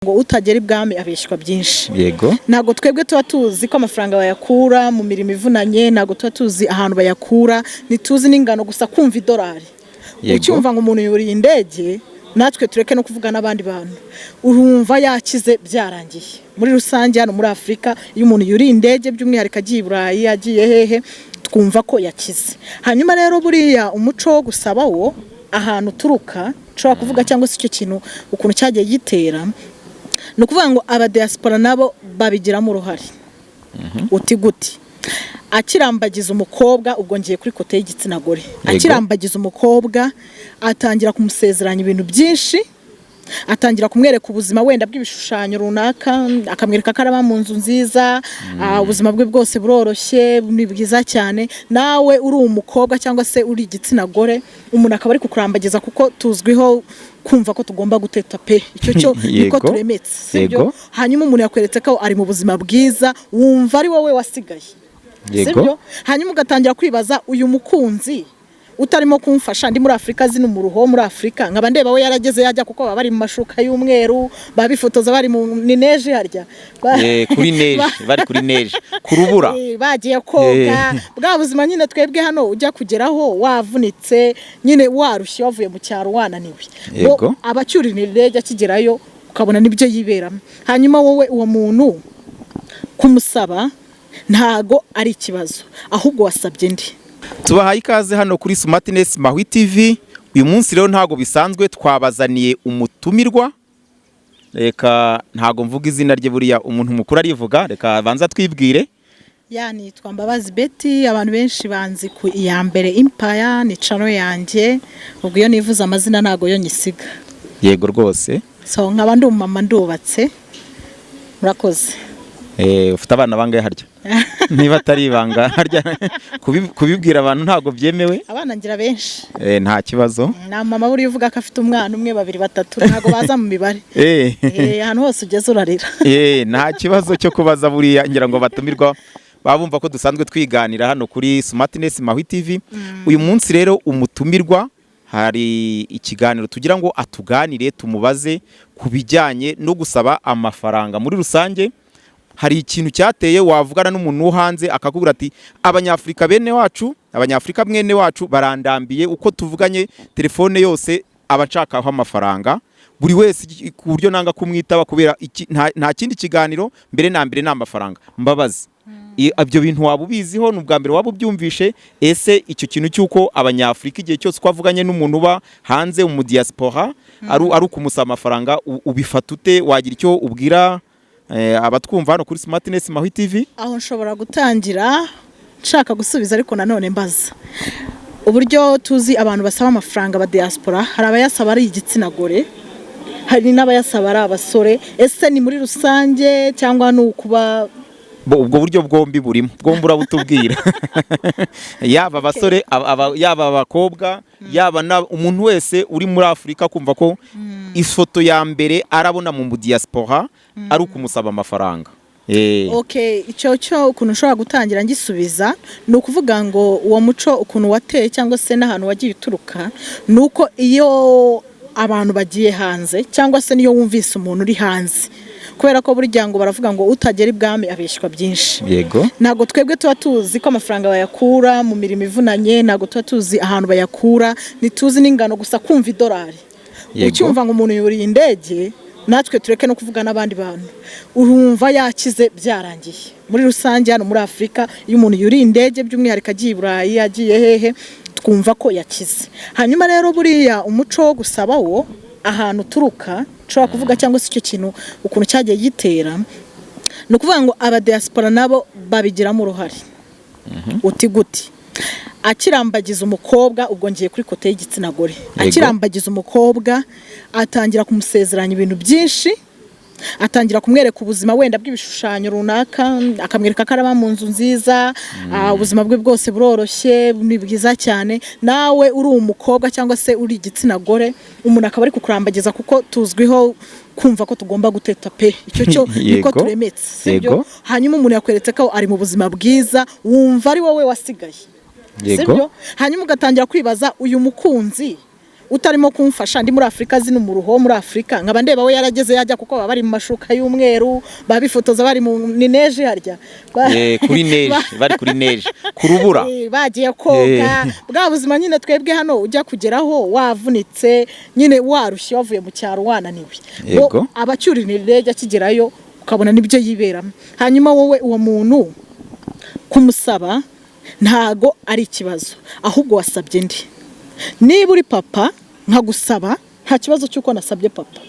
Ngo utagera ibwami abeshywa byinshi. Ntabwo twebwe tuba tuzi ko amafaranga bayakura mu mirimo ivunanye, ntabwo tuba tuzi ahantu bayakura, ntituzi n'ingano, gusa kumva idolari. Ucyumva ngo umuntu yuriye indege, natwe tureke no kuvuga n'abandi bantu, urumva yakize, byarangiye. Muri rusange hano muri Afurika, iyo umuntu yuriye indege, by'umwihariko agiye i Burayi, agiye hehe, twumva ko yakize. Hanyuma rero buriya umuco wo gusaba wo ahantu uturuka, nshobora kuvuga cyangwa se icyo kintu ukuntu cyagiye gitera, ni ukuvuga ngo abadiaspora nabo babigiramo uruhare. Uti gute? Akirambagiza umukobwa, ubwo ngiye kuri côté y'igitsina gore, akirambagiza umukobwa atangira kumusezeranya ibintu byinshi, atangira kumwereka ubuzima wenda bw'ibishushanyo runaka, akamwereka ko araba mu nzu nziza, ubuzima bwe bwose buroroshye, ni bwiza cyane. Nawe uri umukobwa cyangwa se uri igitsina gore, umuntu akaba ari kukurambagiza, kuko tuzwiho kumva ko tugomba guteta pe, icyo cyo niko turemetse, sibyo? Yego. Hanyuma umuntu yakweretse ko ari mu buzima bwiza, wumva ari wowe wasigaye, sibyo? Hanyuma ugatangira kwibaza: uyu mukunzi utarimo kumfasha, ndi muri Afurika, zino umuruho muri Afurika, nkaba ndeba we yarageze yajya, kuko baba bari mu mashuka y'umweru, babifotoza bari mu ni neige harya. Kuri neige, bari kuri neige, ku rubura. Bagiye koga, bwa buzima nyine twebwe hano ujya kugeraho wavunitse nyine, warushye, wavuye mu cyaro wananiwe. Bo abacyurira indege akigerayo ukabona nibyo yiberamo. Hanyuma wowe uwo muntu kumusaba ntago ari ikibazo, ahubwo wasabye ndi Tubahaye ikaze hano kuri Smartness Mahwi TV. Uyu munsi rero ntago bisanzwe, twabazaniye umutumirwa. Reka ntago mvuga izina rye, buriya umuntu mukuru arivuga. Reka abanza twibwire. Ya, nitwa Mbabazi Betty, abantu benshi banzi ku iya mbere Empire, ni channel yanjye. Ubwo iyo nivuze amazina ntago yo nyisiga. Yego rwose. So nkaba ndi umumama, ndubatse, murakoze. Ufite abana bangahe harya, niba atari ibanga? Harya kubibwira abantu ntabwo byemewe? Abana ngira benshi. Nta kibazo. Nta mama buriya uvuga ko afite umwana umwe, babiri, batatu, ntabwo baza mu mibare. Ahantu hose ugeze urarira. Nta kibazo cyo kubaza. Buriya ngira ngo batumirwa baba bumva ko dusanzwe twiganira hano kuri Smartness Mahwi TV. Uyu munsi rero umutumirwa hari ikiganiro tugira ngo atuganire, tumubaze ku bijyanye no gusaba amafaranga muri rusange. Hari ikintu cyateye wavugana n'umuntu wo hanze akakubwira ati: "Abanyafurika bene wacu, Abanyafurika mwene wacu barandambiye, uko tuvuganye telefone yose aba nshakaho amafaranga buri wese, ku buryo nanga kumwitaba kubera iki, nta kindi kiganiro, mbere na mbere ni amafaranga." Mbabazi, ibyo bintu waba ubiziho? Ni ubwa mbere waba ubyumvishe? Ese icyo kintu cy'uko Abanyafurika igihe cyose uko avuganye n'umuntu uba hanze mu diaspora ari ukumusaba amafaranga, ubifata ute? Wagira icyo ubwira abatwumva hano kuri Smartness Mahwi TV? Aho nshobora gutangira nshaka gusubiza, ariko nanone mbaza uburyo tuzi abantu basaba amafaranga ba diaspora. Hari abayasaba ari igitsina gore, hari n'abayasaba ari abasore. Ese ni muri rusange cyangwa ni ukuba Ubwo buryo bwombi burimo, bwombi urabutubwira, yaba abasore, yaba abakobwa, yaba na umuntu wese uri muri Afurika kumva ko ifoto ya mbere arabona mu diaspora ari ukumusaba amafaranga. Okay, icyo cyo ukuntu ushobora gutangira ngisubiza ni ukuvuga ngo uwo muco ukuntu wateye cyangwa se n'ahantu wagiye uturuka, ni uko iyo abantu bagiye hanze cyangwa se niyo wumvise umuntu uri hanze, kubera ko burya ngo baravuga ngo utagera ibwami abeshywa byinshi. Ntabwo twebwe tuba tuzi ko amafaranga bayakura mu mirimo ivunanye, ntabwo tuba tuzi ahantu bayakura, ntituzi n'ingano, gusa kumva idolari. Ucyumva ngo umuntu yuriye indege, natwe tureke no kuvuga n'abandi bantu, urumva yakize, byarangiye. Muri rusange hano muri Afurika, iyo umuntu yuriye indege, by'umwihariko agiye i Burayi, agiye hehe, twumva ko yakize. Hanyuma rero buriya umuco wo gusaba wo ahantu uturuka, nshobora kuvuga cyangwa se icyo kintu ukuntu cyagiye gitera, ni ukuvuga ngo abadiaspora nabo babigiramo uruhare. Uti gute? Akirambagiza umukobwa, ubwo ngiye kuri côté y'igitsina gore, akirambagiza umukobwa atangira kumusezeranya ibintu byinshi, atangira kumwereka ubuzima wenda bw'ibishushanyo runaka, akamwereka ko araba mu nzu nziza, ubuzima bwe bwose buroroshye, ni bwiza cyane. Nawe uri umukobwa cyangwa se uri igitsina gore, umuntu akaba ari kukurambagiza, kuko tuzwiho kumva ko tugomba guteta pe, icyo cyo niko turemetse, sibyo? Hanyuma umuntu yakweretse ko ari mu buzima bwiza, wumva ari wowe wasigaye, sibyo? Hanyuma ugatangira kwibaza: uyu mukunzi Utarimo kumfasha ndi muri Afurika, zino umuruho wo muri Afurika, nkaba ndeba we yarageze yajya, kuko baba bari mu mashuka y'umweru, babifotoza bari mu ni neige harya. Kuri neige, bari kuri neige, ku rubura. Bagiye koga. Bwa buzima nyine twebwe hano ujya kugeraho wavunitse nyine, warushye, wavuye mu cyaro wananiwe. Bo abacyurira indege akigerayo ukabona nibyo yiberamo. Hanyuma wowe uwo muntu kumusaba ntago ari ikibazo, ahubwo wasabye ndi. Niba uri papa nkagusaba, nta kibazo cy'uko nasabye papa.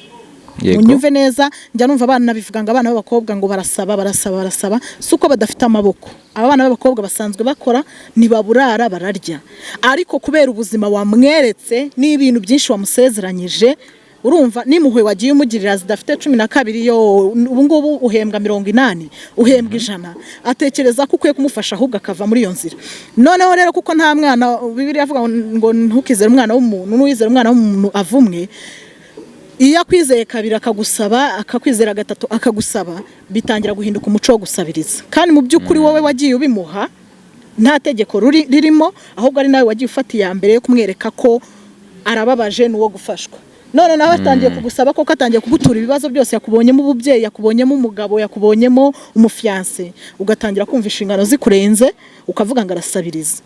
Munyumve neza, njya numva abana bivuga ngo abana b'abakobwa ngo barasaba, barasaba, barasaba. Si uko badafite amaboko. Aba bana b'abakobwa basanzwe bakora, ntibaburara, bararya, ariko kubera ubuzima wamweretse n'ibintu byinshi wamusezeranyije, urumva n'impuhwe wagiye umugirira zidafite 12, yo ubu ngubu uhembwa 80, uhembwa 100, atekereza ko ukwiye kumufasha ahubwo akava muri iyo nzira. Noneho rero kuko nta mwana, Bibiliya avuga ngo ntukizere umwana w'umuntu, n'uwizera umwana w'umuntu avumwe. Iyo akwizeye kabiri akagusaba, akakwizera gatatu akagusaba, bitangira guhinduka umuco wo gusabiriza. Kandi mu by'ukuri wowe wagiye ubimuha nta tegeko ririmo, ahubwo ari nawe wagiye ufata iya mbere yo kumwereka ko arababaje n'uwo gufashwa. None nawe atangiye kugusaba koko, atangiye kugutura ibibazo byose, yakubonyemo ububyeyi, yakubonyemo umugabo, yakubonyemo umufiancé, ugatangira kumva inshingano zikurenze, ukavuga ngo arasabiriza.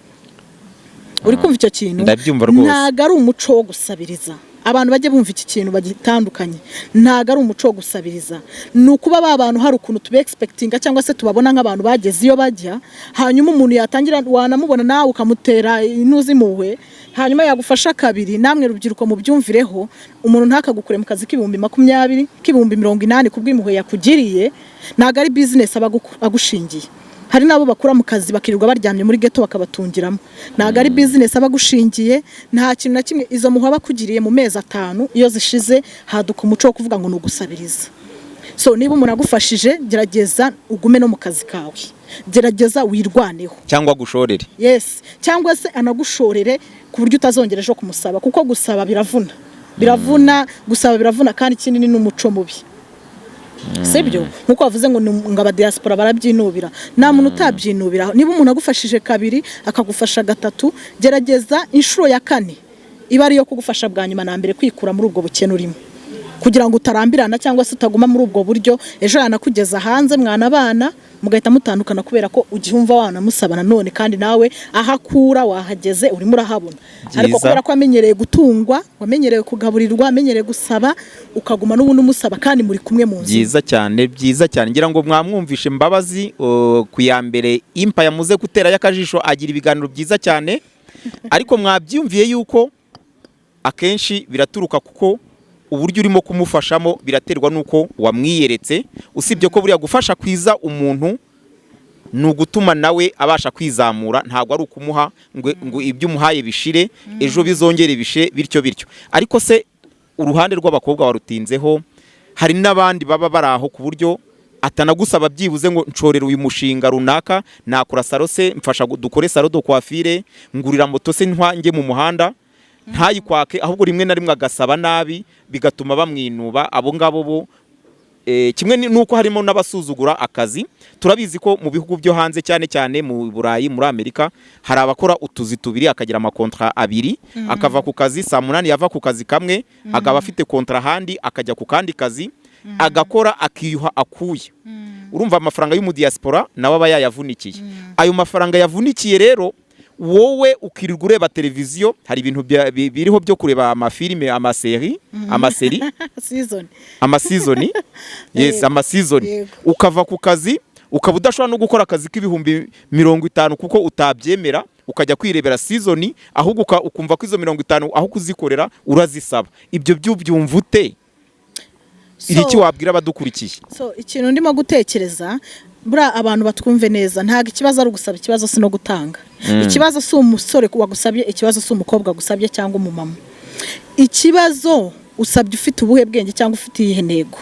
Uri kumva icyo kintu? Ndabyumva rwose. Ntabwo ari umuco wo gusabiriza. Abantu bajye bumva iki kintu bagitandukanye. Ntabwo ari umuco wo gusabiriza, ni ukuba ba bantu hari ukuntu tuba expectinga cyangwa se tubabona nk'abantu bageze iyo bajya. Hanyuma umuntu yatangira, wanamubona nawe ukamutera intuzi impuhwe, hanyuma yagufasha kabiri. Namwe rubyiruko mubyumvireho, umuntu ntakagukure mu kazi k'20,000, k'80,000 kubw'impuhwe yakugiriye. Ntabwo ari business aba agushingiye. Hari n'abo bakura mu kazi bakirirwa baryamye muri ghetto bakabatungiramo. Ntabwo ari business aba agushingiye, nta kintu na kimwe. Izo mpuhwe aba akugiriye mu mezi 5 iyo zishize, haduka umuco wo kuvuga ngo ni ugusabiriza. So niba umuntu agufashije, gerageza ugume no mu kazi kawe, gerageza wirwaneho. Cyangwa gushorere. Yes, cyangwa se anagushorere ku buryo utazongera ejo kumusaba, kuko gusaba biravuna, biravuna, gusaba biravuna. Kandi ikindi ni n'umuco mubi, sibyo? Nkuko bavuze ngo ngo abadiaspora barabyinubira, nta muntu utabyinubira. Niba umuntu agufashije kabiri, akagufasha gatatu, gerageza inshuro ya kane iba ariyo kugufasha bwa nyuma na mbere kwikura muri ubwo bukene urimo, kugira ngo utarambirana cyangwa se utaguma muri ubwo buryo. Ejo yanakugeza hanze, mwanabana mugahita mutandukana kubera ko ugihumva wanamusaba nanone, kandi nawe aho akura wahageze, urimo urahabona. Ariko kubera ko wamenyereye gutungwa, wamenyereye kugaburirwa, wamenyereye gusaba, ukaguma n'ubundi umusaba kandi muri kumwe mu nzu. Byiza cyane, byiza cyane. Ngira ngo mwamwumvishe Mbabazi ku ya mbere impa yamuze guterayo akajisho, agira ibiganiro byiza cyane. Ariko mwabyumviye yuko akenshi biraturuka kuko uburyo urimo kumufashamo biraterwa n'uko wamwiyeretse. Usibye ko buriya gufasha kwiza umuntu ni ugutuma nawe abasha kwizamura, ntabwo ari ukumuha ngo ibyo umuhaye bishire, ejo bizongere bishire, bityo bityo. Ariko se uruhande rw'abakobwa warutinzeho, hari n'abandi baba bari aho ku buryo atanagusaba byibuze ngo nshorere uyu mushinga runaka, nakora salon se, mfasha dukore salon de coiffure, ngurira moto se ntwange mu muhanda, ntayikwake, ahubwo rimwe na rimwe agasaba nabi bigatuma bamwinuba. Abo ngabo bo kimwe nuko harimo n'abasuzugura akazi. Turabizi ko mu bihugu byo hanze, cyane cyane mu Burayi, muri Amerika, hari abakora utuzi tubiri, akagira amakontra abiri, akava ku kazi saa 8, yava ku kazi kamwe akaba afite kontra ahandi, akajya ku kandi kazi agakora, akiyuha akuye. Urumva amafaranga y'umudiaspora nawe aba yayavunikiye. Ayo mafaranga yavunikiye rero, wowe ukirirwa ureba televiziyo, hari ibintu biriho byo kureba amafilime, amaséries, amaséries. Season. Amaseason, yes. Amaseason. Ukava ku kazi ukaba udashobora no gukora akazi k'50,000 kuko utabyemera, ukajya kwirebera season, ahubwo ukumva ko izo 50 aho kuzikorera urazisaba. Ibyo byo byumva ute? Iri iki wabwira abadukurikiye? So ikintu ndimo gutekereza, buriya abantu batwumve neza, ntabwo ikibazo ari ugusaba, ikibazo si no gutanga. Ikibazo si umusore wagusabye, ikibazo si umukobwa wagusabye cyangwa umumama. Ikibazo, usabye ufite ubuhe bwenge cyangwa ufite iyihe ntego?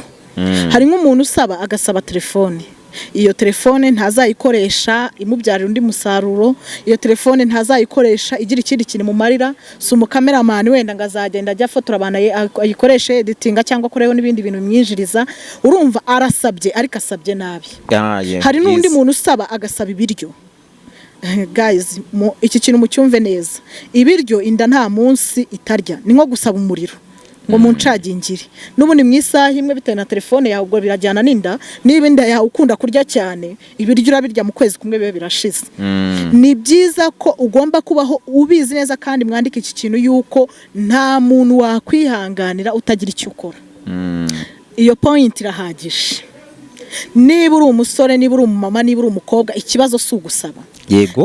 Hari nk'umuntu usaba agasaba telefone, iyo telefone ntazayikoresha imubyarira undi musaruro, iyo telefone ntazayikoresha igira ikindi kintu imumarira. Si umucameraman wenda ngo azagenda ajya afotora abantu, ayikoreshe editinga cyangwa akoreho n'ibindi bintu bimwinjiriza. Urumva arasabye, ariko asabye nabi. Ah, yeah, Hari n'undi byiza. muntu usaba agasaba ibiryo. Guys, iki kintu mucyumve neza. Ibiryo, inda nta munsi itarya. Ni nko gusaba umuriro ngo muncagingire. N'ubundi mu isaha imwe, bitewe na telefone yawe, ubwo birajyana n'inda. Niba inda yawe ukunda kurya cyane, ibiryo urabirya mu kwezi kumwe bibe birashize. Ni byiza ko ugomba kubaho ubizi neza, kandi mwandike iki kintu, yuko nta muntu wakwihanganira utagira icyo ukora. Iyo point irahagije. Niba uri umusore, niba uri umumama, niba uri umukobwa, ikibazo si ugusaba,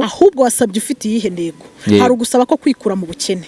ahubwo wasabye ufite iyihe ntego? Hari ugusaba ko kwikura mu bukene,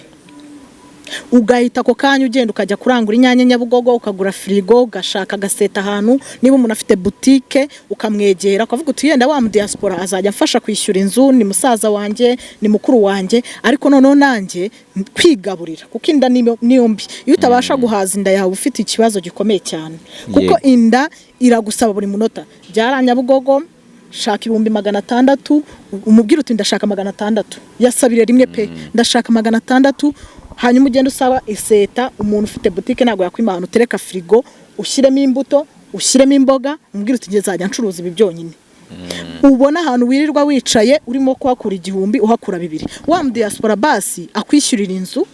ugahita ako kanya ugenda ukajya kurangura inyanya Nyabugogo, ukagura firigo, ugashaka agaseta ahantu. Niba umuntu afite butike, ukamwegera, ukavuga uti: "Yenda wa diaspora azajya amfasha kwishyura inzu, ni musaza wanjye, ni mukuru wanjye, ariko noneho nanjye kwigaburira," kuko inda niyo mbi. Iyo utabasha guhaza inda yawe, ufite ikibazo gikomeye cyane, kuko inda iragusaba buri munota. Byara Nyabugogo, shaka 600,000, umubwire uti: "Ndashaka 600." Yasabire rimwe pe: "Ndashaka 600." Hanyuma ugenda usaba iseta umuntu ufite butike, ntabwo yakwima ahantu utereka firigo, ushyiremo imbuto, ushyiremo imboga, umubwire uti: "Nzajya ncuruza ibi byonyine." Ubona ahantu wirirwa wicaye urimo kuhakura 1000, uhakura 2000, wa mu diaspora basi akwishyurira inzu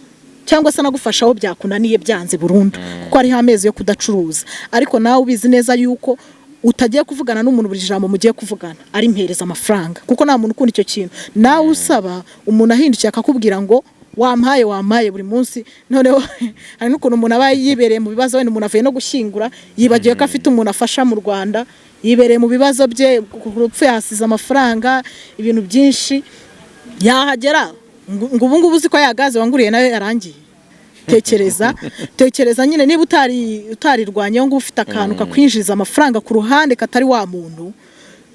cyangwa se anagufasha aho byakunaniye, byanze burundu, kuko hariho amezi yo kudacuruza. Ariko nawe ubizi neza yuko utagiye kuvugana n'umuntu buri jambo mugiye kuvugana ari mpereza amafaranga, kuko nta muntu ukunda icyo kintu. Nawe usaba umuntu ahindukiye akakubwira ngo wampaye, wampaye buri munsi. Noneho hari n'ukuntu umuntu aba yibereye mu bibazo, wenda umuntu avuye no gushyingura, yibagiwe ko afite umuntu afasha mu Rwanda, yibereye mu bibazo bye, ku rupfu yahasize amafaranga, ibintu byinshi. Yahagera ngo ubu ngubu uzi ko ya gaze wanguriye nayo yarangiye. Tekereza, tekereza nyine, niba utarirwanyeho ngo ufite akantu kakwinjiriza amafaranga ku ruhande katari wa muntu,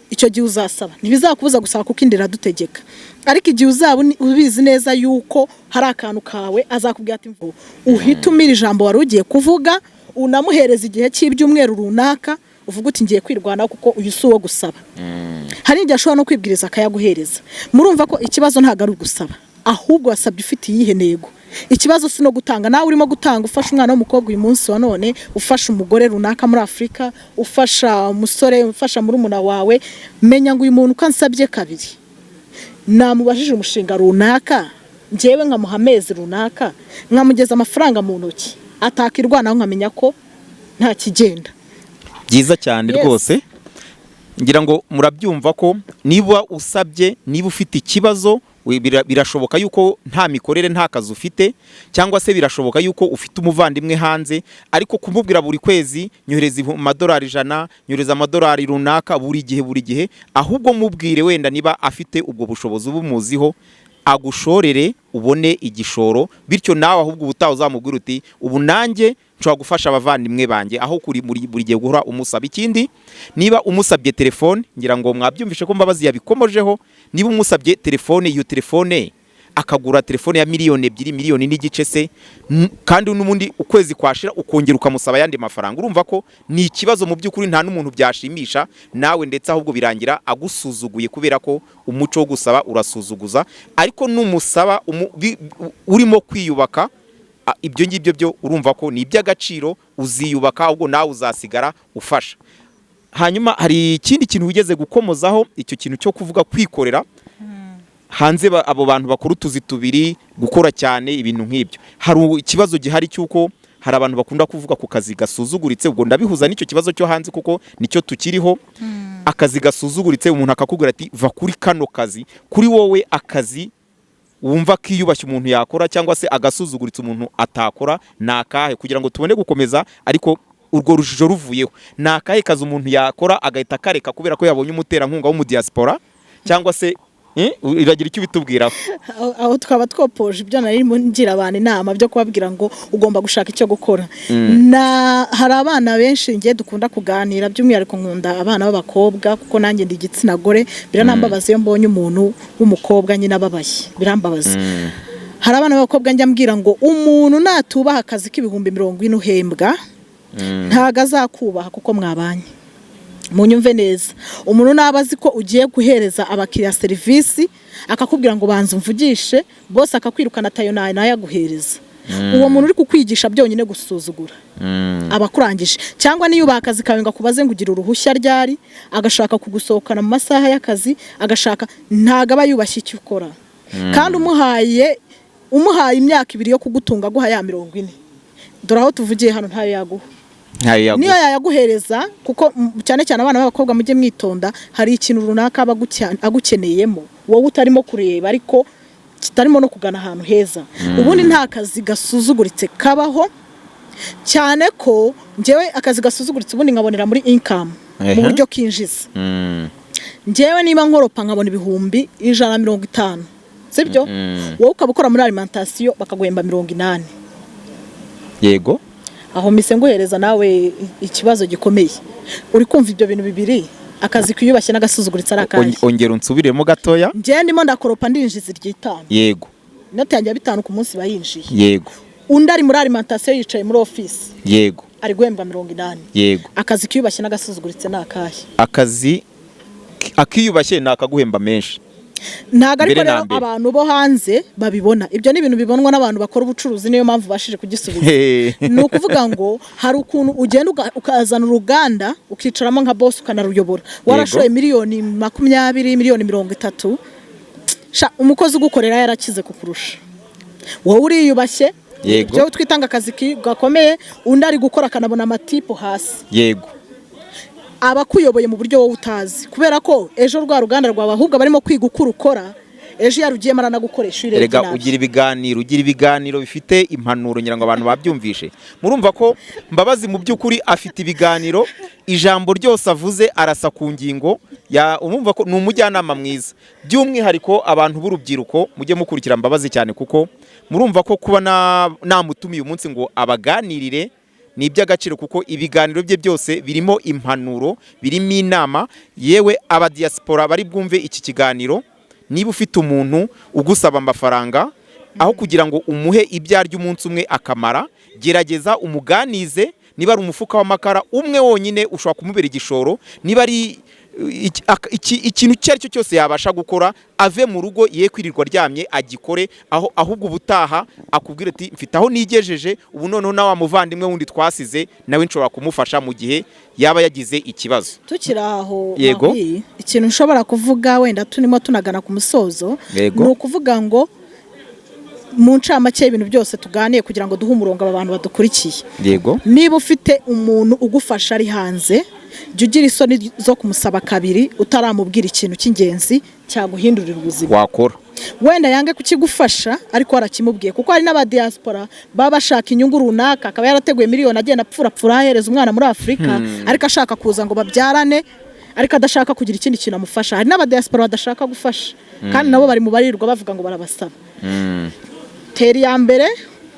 icyo gihe uzasaba ntibizakubuza gusaba, kuko inda iradutegeka. Ariko igihe uzaba ubizi neza yuko hari akantu kawe, azakubwira ati mvu, uhita umira ijambo wari ugiye kuvuga, unamuhereza igihe cy'ibyumweru runaka, uvuga uti: "Ngiye kwirwanaho, kuko uyu si uwo gusaba." Hari igihe ashobora no kwibwiriza akayaguhereza. Murumva ko ikibazo ntabwo ari ugusaba, ahubwo wasabye ufite iyihe ntego? Ikibazo si no gutanga. Nawe urimo gutanga, ufasha umwana w'umukobwa uyu munsi wa none, ufasha umugore runaka muri Afurika, ufasha umusore, ufasha murumuna wawe, menya ngo uyu muntu uko ansabye kabiri, namubajije umushinga runaka, njyewe nkamuha amezi runaka, nkamugeza amafaranga mu ntoki, atakirwanaho, nkamenya ko nta kigenda. Byiza cyane. Yes. Rwose ngira ngo murabyumva ko niba usabye, niba ufite ikibazo, birashoboka yuko nta mikorere, nta kazi ufite, cyangwa se birashoboka yuko ufite umuvandimwe hanze, ariko kumubwira buri kwezi nyohereza amadolari 100, nyohereza amadolari runaka buri gihe, buri gihe, ahubwo mubwire wenda niba afite ubwo bushobozi bumuziho, agushorere ubone igishoro. Bityo nawe ahubwo ubutaha uzamubwira uti: "Ubu nanjye nshobora gufasha abavandimwe banjye," aho kuri buri gihe guhora umusaba. Ikindi, niba umusabye telefone, ngira ngo mwabyumvishe ko Mbabazi yabikomojeho, niba umusabye telefone, iyo telefone akagura telefone ya miliyoni 2, miliyoni n'igice se, kandi n'ubundi ukwezi kwashira ukongera ukamusaba ayandi mafaranga, urumva ko ni ikibazo mu by'ukuri. Nta n'umuntu byashimisha nawe, ndetse ahubwo birangira agusuzuguye, kubera ko umuco wo gusaba urasuzuguza. Ariko numusaba urimo kwiyubaka, ibyo ngibyo byo urumva ko ni iby'agaciro, uziyubaka, ahubwo nawe uzasigara ufasha. Hanyuma hari ikindi kintu wigeze gukomozaho, icyo kintu cyo kuvuga kwikorera hanze, abo bantu bakora utuzi tubiri, gukora cyane, ibintu nk'ibyo. Hari ikibazo gihari cy'uko hari abantu bakunda kuvuga ku kazi gasuzuguritse. Ubwo ndabihuza n'icyo kibazo cyo hanze kuko nicyo tukiriho. Akazi gasuzuguritse, umuntu akakubwira ati: "Va kuri kano kazi." Kuri wowe, akazi wumva kiyubashye umuntu yakora, cyangwa se agasuzuguritse umuntu atakora, ni akahe? Kugira ngo tubone gukomeza, ariko urwo rujijo ruvuyeho, ni akahe kazi umuntu yakora agahita akareka kubera ko yabonye umuterankunga wo mu diaspora, cyangwa se iragira icyo ubitubwiraho? Aho twaba twopoje ibyo nari ngira abantu inama byo kubabwira ngo ugomba gushaka icyo gukora. Na hari abana benshi ngiye dukunda kuganira, by'umwihariko nkunda abana b'abakobwa kuko nanjye ndi igitsina gore. Biranambabaza iyo mbonye umuntu w'umukobwa nyine ababaye, birambabaza. Hari abana b'abakobwa njya mbwira ngo umuntu natubaha akazi k'40,000 uhembwa, ntago azakubaha kuko mwabanye. Munyumve neza: umuntu naba azi ko ugiye guhereza abakiriya serivisi, akakubwira ngo banza umvugishe bose, akakwirukana, atayo nayo aguhereza. Uwo muntu uri kukwigisha byonyine gusuzugura aba akurangije. Cyangwa niyo ubaha akazi kawe ngo akubaze ngo ugira uruhushya ryari, agashaka kugusohokana mu masaha y'akazi, agashaka, ntago aba yubashye icyo ukora. Kandi umuhaye imyaka 2 yo kugutunga, aguha ya 40, dore aho tuvugiye hano, ntayo yaguha. Ntayo yaguha. Niyo yayaguhereza, kuko cyane cyane abana b'abakobwa, mujye mwitonda, hari ikintu runaka aba agukeneyemo wowe utarimo kureba, ariko kitarimo no kugana ahantu heza. Ubundi nta kazi gasuzuguritse kabaho, cyane ko njyewe akazi gasuzuguritse ubundi nkabonera muri income, mu buryo kinjiza. Njyewe niba nkoropa nkabona 150,000, sibyo? Wowe ukaba ukora muri alimentation bakaguhemba 80. Aho mise nguhereza nawe ikibazo gikomeye. Uri kumva ibyo bintu bibiri, akazi kwiyubashye n'agasuzuguritse, ari akahe? Ongera unsubiremo gatoya. Njyewe ndimo ndakoropa, ndinjiza iry'itanu. Inoti yanjye ya 5 ku munsi bayinjiye. Undi ari muri alimentation, yicaye muri office, ari guhembwa 80. Akazi kiyubashye n'agasuzuguritse ni akahe? Akazi akiyubashye ni akaguhemba menshi. Ntabwo ariko Mbere na rero mbere. abantu bo hanze babibona. Ibyo ni ibintu bibonwa n'abantu bakora ubucuruzi, niyo mpamvu bashije kugisubiza. Ni ukuvuga ngo hari ukuntu ugenda ukazana uruganda, ukicaramo nka boss, ukanaruyobora, warashoye miliyoni 20, miliyoni 30. Sha, umukozi ugukorera yarakize kukurusha. Wowe uriyubashye, ibyo twitanga akazi gakomeye, undi ari gukora akanabona amatipu hasi. Aba akuyoboye mu buryo wowe utazi, kubera ko ejo rwa ruganda rwawe ahubwo barimo kwiga uko urukora, ejo iyo arugiyemo aranagukoresha iyo urebye Erega nabi. ugira ibiganiro bifite impanuro. Ngira ngo abantu babyumvishe. Murumva ko Mbabazi mu by'ukuri afite ibiganiro, ijambo ryose avuze arasa ku ngingo ya, urumva ko ni umujyanama mwiza. By'umwihariko abantu b'urubyiruko, mujye mukurikira Mbabazi cyane, kuko murumva ko kuba namutumiye umunsi ngo abaganirire ni iby'agaciro, kuko ibiganiro bye byose birimo impanuro, birimo inama. Yewe, abadiyasipora bari bwumve iki kiganiro, niba ufite umuntu ugusaba amafaranga, aho kugira ngo umuhe ibyo arya umunsi umwe akamara, gerageza umuganize. Niba ari umufuka w'amakara umwe wonyine ushobora kumubera igishoro, niba ari ikintu icyo ari cyo cyose yabasha gukora ave mu rugo, ye kwirirwa aryamye, agikore aho. Ahubwo ubutaha akubwira ati: "Mfite aho nigejeje ubu, noneho na wa muvandimwe wundi twasize nawe nshobora kumufasha mu gihe yaba yagize ikibazo." Tukiri aho, Marie, ikintu nshobora kuvuga wenda turimo tunagana ku musozo, ni ukuvuga ngo mu ncamake y'ibintu byose tuganiye, kugira ngo duhe umurongo aba bantu badukurikiye, niba ufite umuntu ugufasha ari hanze, jya ugira isoni zo kumusaba kabiri utaramubwira ikintu cy'ingenzi cyaguhindurira ubuzima. Wakora. Wenda yange kukigufasha, ariko warakimubwiye, kuko hari n'abadiyasipora baba bashaka inyungu runaka, akaba yarateguye miliyoni agenda apfurapfura ahereza umwana muri Afurika, ariko ashaka kuza ngo babyarane, ariko adashaka kugira ikindi kintu amufasha. Hari n'abadiyasipora badashaka gufasha, kandi nabo bari mu barirwa bavuga ngo barabasaba. Tera iya mbere,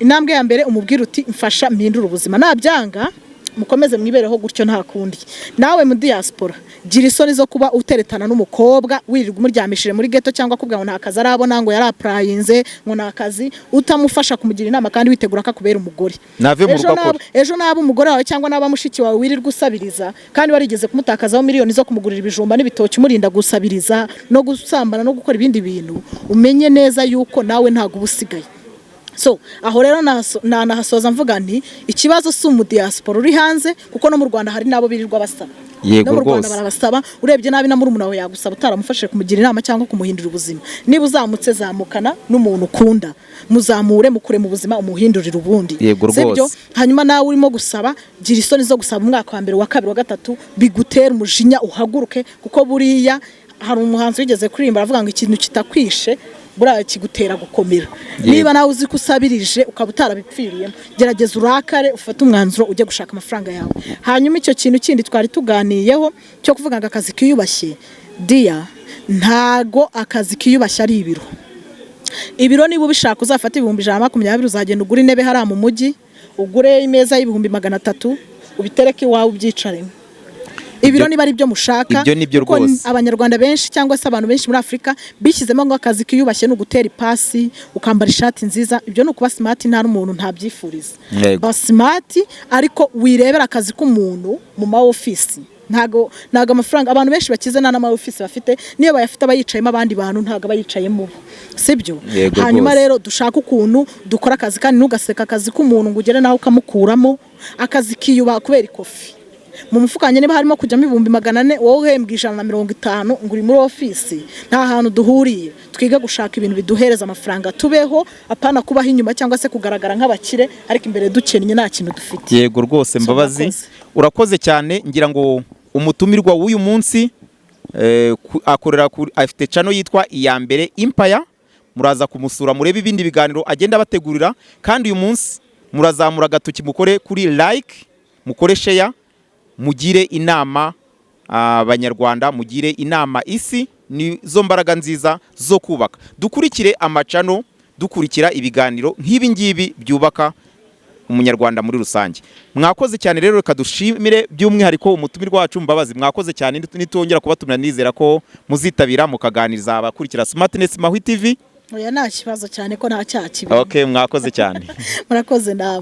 intambwe ya mbere, umubwire uti: "Mfasha mpindure ubuzima." Nabyanga, mukomeze mwibereho gutyo, nta kundi. Nawe mu diaspora, gira isoni zo kuba uteretana n'umukobwa wirirwa umuryamishije muri ghetto, cyangwa akubwira ngo nta kazi arabona, ngo yarapurayinze, ngo nta kazi, utamufasha kumugira inama kandi witegura ko akubera umugore. Nave mu Ejo rugo akore. Ejo naba umugore wawe cyangwa naba mushiki wawe wirirwa usabiriza, kandi warigeze kumutakazaho miliyoni zo kumugurira ibijumba n'ibitoki, umurinda gusabiriza no gusambana no gukora ibindi bintu, umenye neza yuko nawe ntabwo uba usigaye. So aho rero nanahasoza mvuga nti ikibazo si umudiyasipora uri hanze, kuko no mu Rwanda hari n'abo birirwa basaba. No mu Rwanda barabasaba. Urebye nabi na murumuna wawe yagusaba, utaramufashije kumugira inama cyangwa kumuhindura ubuzima. Niba uzamutse, zamukana n'umuntu ukunda, muzamure, mukure mu buzima, umuhindurire ubundi. Sibyo? Hanyuma nawe urimo gusaba, gira isoni zo gusaba umwaka wa mbere, wa kabiri, wa gatatu, bigutere umujinya uhaguruke, kuko buriya hari umuhanzi wigeze kuririmba aravuga ngo ikintu kitakwishe buriya kigutera gukomera. Niba nawe uzi ko usabirije ukaba utarabipfiriyemo, gerageza urakare, ufate umwanzuro, ujye gushaka amafaranga yawe. Hanyuma icyo kintu kindi twari tuganiyeho cyo kuvuga ngo akazi kiyubashye, diya, ntago akazi kiyubashye ari ibiro. Ibiro niba ubishaka uzafate 120,000, uzagenda ugure intebe hariya mu mujyi, ugure imeza y'300,000, ubitereke iwawe, ubyicaremo. Ibiro niba ari byo mushaka, Ibyo ni byo kuko rwose. Abanyarwanda benshi cyangwa se abantu benshi muri Afurika bishyizemo ngo akazi kiyubashye ni ugutera ipasi, ukambara ishati nziza. Ibyo ni ukuba smart, nta n'umuntu ntabyifuriza. Ba smart, ariko wirebera akazi k'umuntu mu ma ofisi. Ntago amafaranga abantu benshi bakize nta n'ama office bafite. Niyo bayafite, aba yicayemo abandi bantu, ntago aba yicayemo bo, sibyo? Yego Hanyuma rwose. rero dushaka ukuntu dukora akazi, kandi ntugaseka akazi k'umuntu ngo ugere naho ukamukuramo. Akazi kiyubaha. Kubera ikofi mu mufuka wanjye niba harimo kujyamo 400,000, wowe uhembwa 150 ngo uri muri ofisi, nta hantu duhuriye. Twige gushaka ibintu biduhereza amafaranga tubeho, apana kubaho inyuma cyangwa se kugaragara nk'abakire ariko imbere dukennye, nta kintu dufite. Yego rwose. So, Mbabazi, murakoze. urakoze cyane. Ngira ngo umutumirwa w'uyu munsi akorera afite channel yitwa Iyambere Empire. Muraza kumusura, murebe ibindi biganiro agenda abategurira. Kandi uyu munsi murazamura agatoki, mukore kuri like, mukore share, mugire inama Abanyarwanda, mugire inama isi. Nizo mbaraga nziza zo kubaka. Dukurikire ama channel, dukurikira ibiganiro nk'ibi ngibi byubaka Umunyarwanda muri rusange. Mwakoze cyane rero. Reka dushimire by'umwihariko umutumirwa wacu Mbabazi. Mwakoze cyane. Nitwongera kubatumira, nizera ko muzitabira mukaganiriza abakurikira Smartness Mahwi TV. Oya, nta kibazo, cyane ko nta cyaha kibi. Okay, mwakoze cyane. Murakoze namwe.